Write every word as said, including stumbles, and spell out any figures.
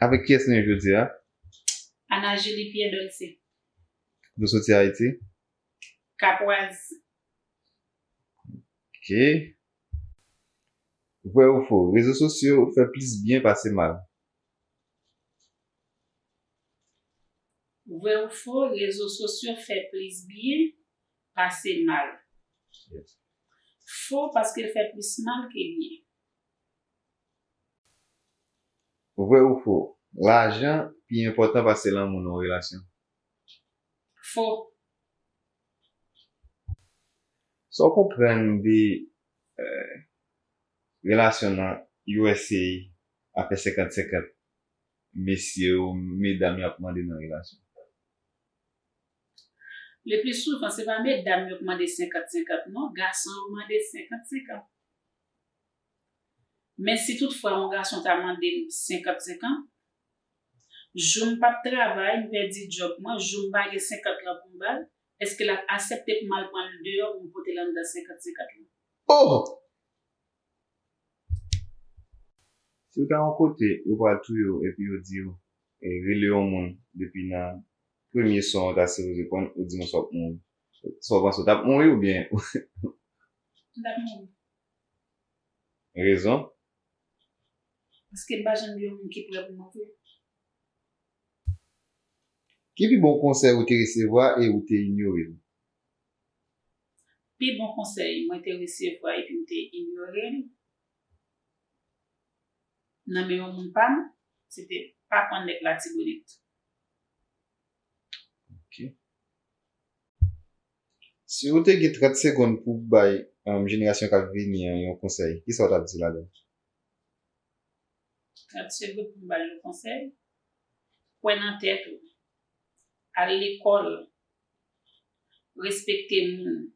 Avèk kiyès nou ye jodi a? Ana Julie Pierre Dolce. Kote w soti Ayiti? Kapwaz. Ok. Vrè ou fo, rezo sosyo fè plis byen pase mal? Vrè ou fo, rezo sosyo fè plis byen pase mal? Fo, paske l fè plis mal ke byen. Vrè ou fo, lajan pi enpòtan pase lanmou nan yon relasyon? Fo. Sa w konprann de relasyon nan U S A, afè senkant senkant, mesye yo, medam yo ap mande nan relasyon? Le pli souvan, se pa medam yo k mande senkant senkant non, gason yo mande senkant senkant. Men si toutfwa yon gason ta mande m senkant senkant, jou m p ap travay, m pèdi djòb mwen, jou m pa gen senkant lan pou m ba l, èske l ap aksepte pou m al pran l deyò pou m pote l anndan senkant senkant lan? Oh! Si w ta yon kote, yo pral touye w epi yo di w, e, rele yon moun depi nan premye son w ta sipoze pran, ou di mwen sa w ap mouri. Sa w panse, w t ap mouri oubyen? M t ap mouri. Rezon? Paske m pa janm gen yon moun ki prè pou mwen vre. Ki pi bon konsèy ou te resevwa e ou te inyore l? Pi bon konsèy mwen te resevwa epi m te inyore l nan men yon moun pa m, se te pa pran nèg Latibonit. Ok. Si ou te gen trant segonn pou bay um, jenerasyon k ap vini an yon konsèy, kisa w t ap di ladan l? Trant segonn pou m ba l yon konsèy. Kwè nan tèt ou. Al lekòl. Respekte moun.